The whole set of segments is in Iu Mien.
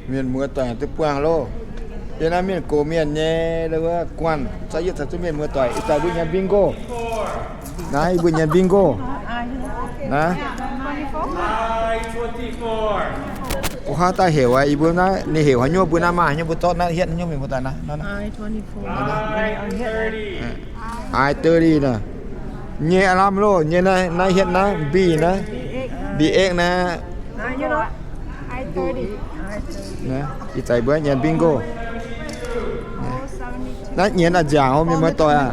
Mienh muoz doic duqv buangh loh. Yie naaiv mienh gox mienh nyei wuov guanh, caux yietc caux zunv mienh muoz doic ih zanc mbuo nyanc bingo. Naaiv yie mbuo nyanc bingo. Naaiv. Mbuo haaix dauh heuc aqv, yie mbuo naaiv ninh heuc haaix nyungc mbuo naaiv maaih haaix nyungc mbuo zorqv naaiv hietv haaix nyungc mienh muoz doic naaiv. I thirty naaiv. Nyei aav lamh loh, nyei naaiv, naaiv hietv naaiv, B naaiv, B X naaiv. Ih zanc mbuo nyanc bingo. Naaiv nyienz a'nziaauc mienh muoz doic aac.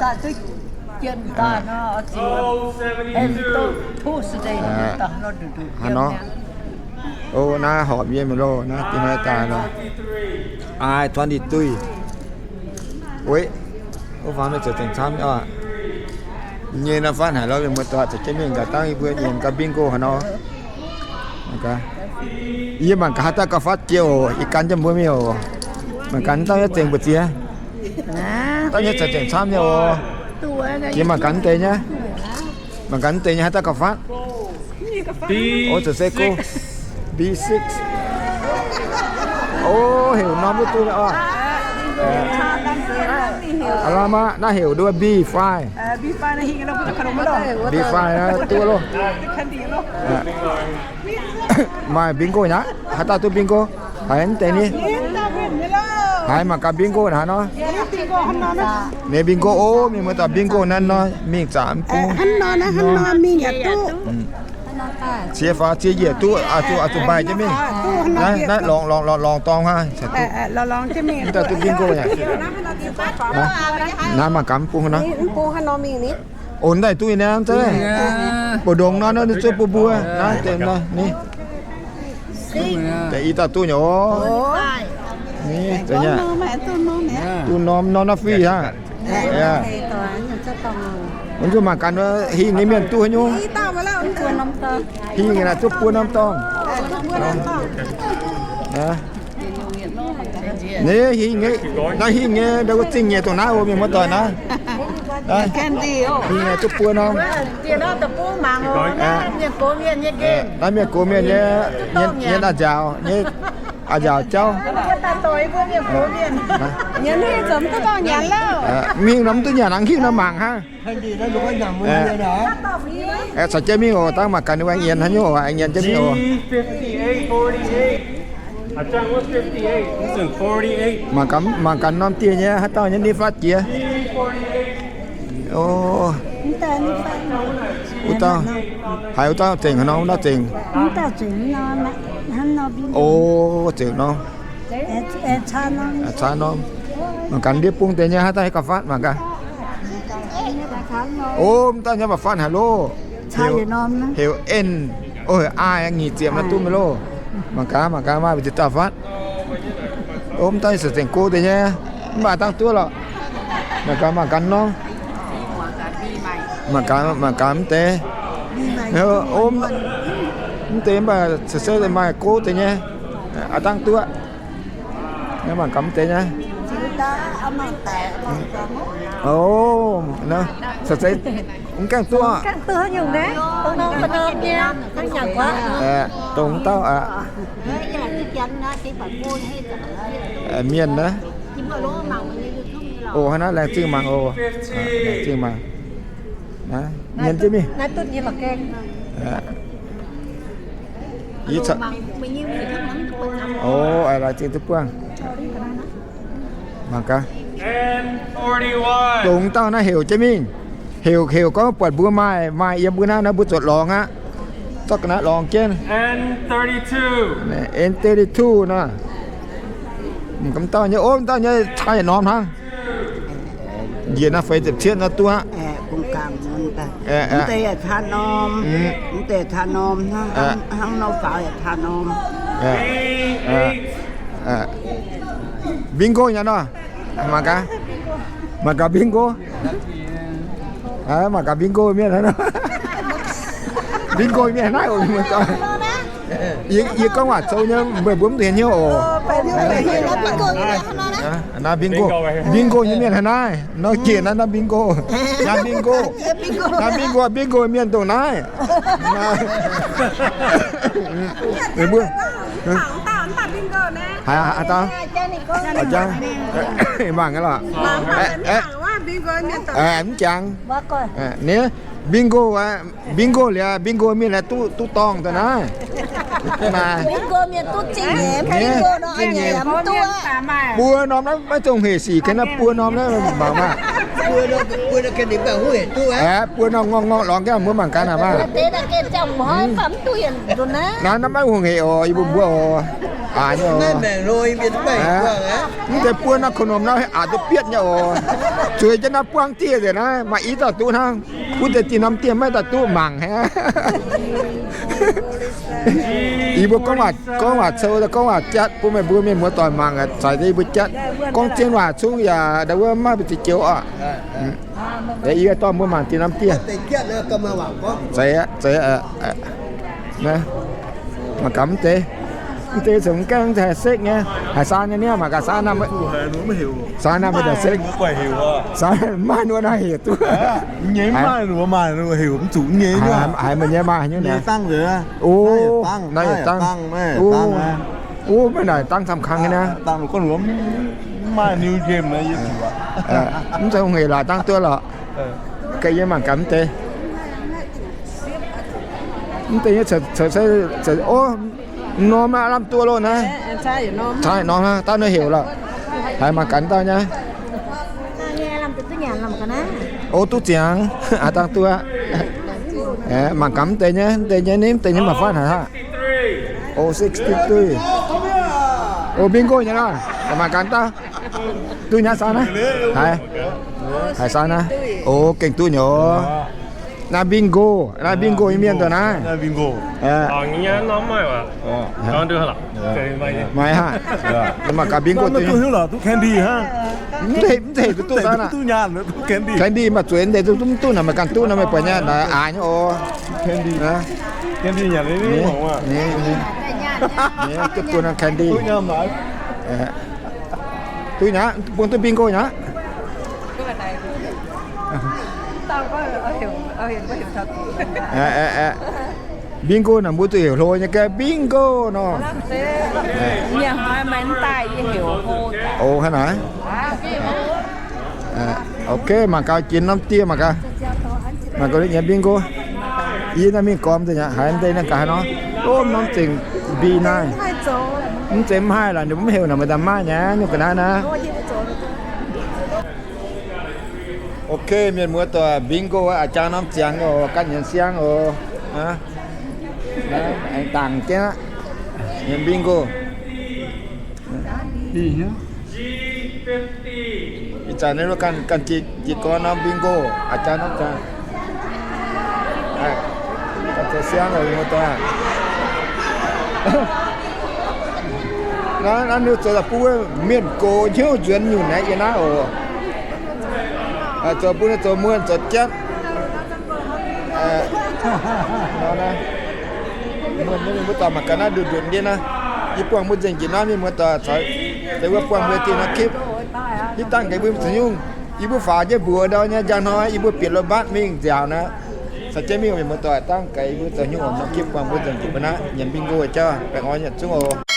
Hnangv nor. O, naaiv horpc yie mienh loh, naaiv dingh hnoi daaih loh. I twenty-three. Weic, wuov faang mienh zoux zengc camv oc. Nyei nor fatv haic lorqc, mienh muoz doic, za'gengh mingh gaax dangv yie mbuo nyienz gaax bingo haaix nor. Yie mangc gaax haaix dauh gauh fatv jiex oc, ih gan jienv mbuo mingh oc. Mangc gaax dauh nyei zengc mbu'ziex. Dauh nyei zoux zengc camv nyei oc. Yie mangc gaax deix nyei. Mangc gaax deix nyei haaix dauh gauh fatv. O, zoux se go. B six. O, heuc norm wuov duqv oc. Aav lamh aqv, naaiv heuc nduov B five. B five naaiv duqv loh. Maaih bingo nyei aqv, haaix dauh duqv bingo? Haiz mv deix ni. Haiz mangc gaax bingo naaiv nor. Ninh bingo o, mienh muoz doic, bingo naaiv nor mingh zaqc mv bung. Cie faaux cie yiec duqv, zuqc mbaih jienv mingh. Naaiv lorngx lorngx lorngx dorngx hnangv. Mv dauh duqv bingo yaac. Naaiv mangc gaax mv bung nor. O, naaiv duqv nyei naaiv zeiv. Mbu'ndongx nor, naaiv zuov bun mbuo. Naaiv deix nor ni. Deix i dauh duqv nyei oc. Ni, duqv norm nor, nor fih hnangv. Wuov nzunc mangc gaax hingh nyei mienh duqv haaix nyungc. Hingh naaic duqv buo norm dorngh. Ni, hingh nyei, naaiv hingh nyei, ndau wuov zingh nyei dongh naaiv oc, mienh muoz doic naaiv. Hingh nyei duqv buo norm. Naaiv mienh gox mienh nyei, nyei a'nziaauc, nyei a'nziaauc jauv. Mingh nor mv duqv nyanc, hnangv hingh nor mangc hnangv. Caux jienv mingh oc, dangh mangc gaax ninh mbuo nyienz haaix nyungc oc, nyienz jienv mingh oc. Mangc gaax, mangc gaax norm dieh nyei, haaix dauh nyei ni fatv jiex. O, wuov dauh, haiz wuov dauh zengc haaix nor, wuov dauh zengc. O, zengc nor. Caa norm. Mangc gaax ndiev bung deix nyei haaix dauh gauh fatv mangc gaax. O, mv dauh nyei mv baac fatv haic loh. Heuc N, o, heuc Ai, nyic ziepc naaiv duqv mingh loh. Mangc gaax, mangc gaax maaih mbu'ziex dauh fatv. O, mv dauh nyei se zengc go deix nyei, mv baac dangh duqv lorqc. Mangc gaax, mangc gaax norm. Mangc gaax, mangc gaax mv deix. O, mv deix mv baac se se maaih go deix nyei, aav dangh duqv. Mangc gaax mv deix nyei. O, se se mv gaengh duqv. Dongh dauh aqv. Mienh naaiv. O, hnangv naaiv laengz zingh mangc oc. Laengz zingh mangc. Mienh jienv mingh. O, laengz zingh duqv buangh. Mangc gaax. Dongh dauh naaiv heuc jienv mingh. Heuc, heuc gorngv buatc mbuo maaih, maaih yiem mbuo naaiv nor mbuo zuotc lorngx aqv. Zorqv ga'naaiv lorngx jienv. N thirty-two nor. Mv dauh nyei, o, mv dauh nyei cai norm hnangv. Njiec naaiv feix ziepc cietv naaiv duqv aqv. Mv deix yaac caa norm. Mv deix caa norm hnangv, hnangv nor faaux yaac caa norm. Bingo nyei nor. Mangc gaax. Mangc gaax bingo. Mangc gaax bingo mienh naaiv nor. Bingo mienh naaiv oc. Yie, yie gorngv waac zoux nyei, mbuo mv duqv hien hnyouv oc. Naaiv bingo, bingo nyei mienh haaix naaiv? Nor jiex naaiv, naaiv bingo. Naaiv bingo. Naaiv bingo, bingo mienh dongh naaiv. Mbuo, Haaix dauh? Mangc gaax lorqc. Mv jangx. Ni bingo, bingo liuz, bingo mienh aeqv, duqv dorngh daaih naaiv. Buo norm naaiv maiv dungx hec sic ga'naaiv, buo norm naaiv mangc maah. Aeqv, buo norm ngorngh ngorngh lorngx gaax, mbuo mangc gaax naaic maah. Naaiv, naaiv maiv hungh hec oc, yie mbuo mbuo oc. Aax nyei oc. Mv deix buo norm koux-nomc naaiv aax duqv bietv nyei oc. Zueiz jienv naaiv buangv dieh nzengc naaiv, maaih i dauh duqv hnangv. Wuov deix dieh norm dieh maiv dauh duqv mangc aqv. Yie mbuo gorngv waac, gorngv waac cou, gorngv waac jatv bun meih mbuo mienh muoz-doic mangc, caux yie mbuo jatv. Gorngv zien waac zungv yaac ndau wuov maiv mbu'ziex joux oc. Yie dorh mbuo mangc dieh norm dieh. Zeiz aqv, zeiz aqv. Mangc gaax mv deix. Mv deix zoux mv gaengh haih sekv nyei, haih saan nyei niaa, mangc gaax saan naaiv, saan naaiv maiv daaih sekv. Saan maaih nor naaiv heuc duqv. Haiz meih nyei maaih nyungc naaiv. O, naaiv yietc dangh. O, maiv naaic dangh camv kangx nyei niaa. Mv zeiz hungh hec laaix dangh duqv lorqc. Ga'yie mangc gaax mv deix. Mv deix nyei, o, norm aav lamh duqv loh naaiv. Caa norm hnangv, daaih nor heuc lorqc. Haiz mangc gaax dauh nyei. O, duqv ziangx, aav dangh duqv. Mangc gaax mv deix nyei, mv deix nyei, mv deix nyei maaih fatv haic aqv. O, sixty-three. O, bingo nyei lorqc. Mangc gaax dauh. Duqv nyei, saan naaiv. Haiz, haiz saan naaiv. O, gengh duqv nyei oc. Naaiv bingo, naaiv bingo nyei mienh daaih naaiv. Maaih haic. Mangc gaax bingo duqv. Mv zeiz duqv duqv daaih naaiv. Candy maaih zueiz mv deix duqv mv duqv naaic, mangc gaax duqv naaiv meih buatc nyei naaic, aax nyei oc. Duqv bun candy. Duqv nyei aqv, bun duqv bingo nyei aqv. Bingo naaic mbuo zuqc heuc hlo nyei gaax, bingo nor. O, hnangv naaic. Ok, mangc gaax jiex norm dieh mangc gaax. Mangc gaax nyei bingo. Yie naaiv mingh gormx deix nyei, haiz mv deix naaiv gaax haaix nor. O, norm zengc mbi naaiv. Mv zeiz mv haih lorqc, ninh mbuo mv heuc naaic, meih daaih maiv nyei nyungc ga'naaiv naaiv. Ok, mienh muoz-doic, bingo aac jangx norm ziangx oc, ganh nyienz siang oc. Aengx dangc jienv aqv, nyienz bingo. Ih zanc naaiv ganh, ganh jiez gorn norm bingo aac jangx norm ziangx. Ganh zoux siang oc, mienh muoz-doic. Naaiv, naaiv ninh zoux daaih bun mienh gox hnyouv nzuonx nyungc naaiv yiem naaiv oc. Zoux bun zoux muonh zoux jatv. Mienh muoz-doic mangc gaax naaiv ndutc ndutc ndiev naaiv. Yie buangh mbuo nzengc njiec naaiv, mienh muoz-doic caux deix wuov buangh mbuo dieh norm คลิป. Yie dangh gaax mbuo zoux nyungc. Yie mbuo faaux jienv mbuox ndau nyei njang hnoi yie mbuo bieqc lo mbatv mingh nziaauc naaiv. Caux jienv mingh, mienh muoz-doic, dangh gaax yie mbuo zoux nyungc oc. Norm คลิป buangh mbuo nzengc njiec mbuo naaiv, nyienz bingo jauv, baengh orn yietc zungv oc.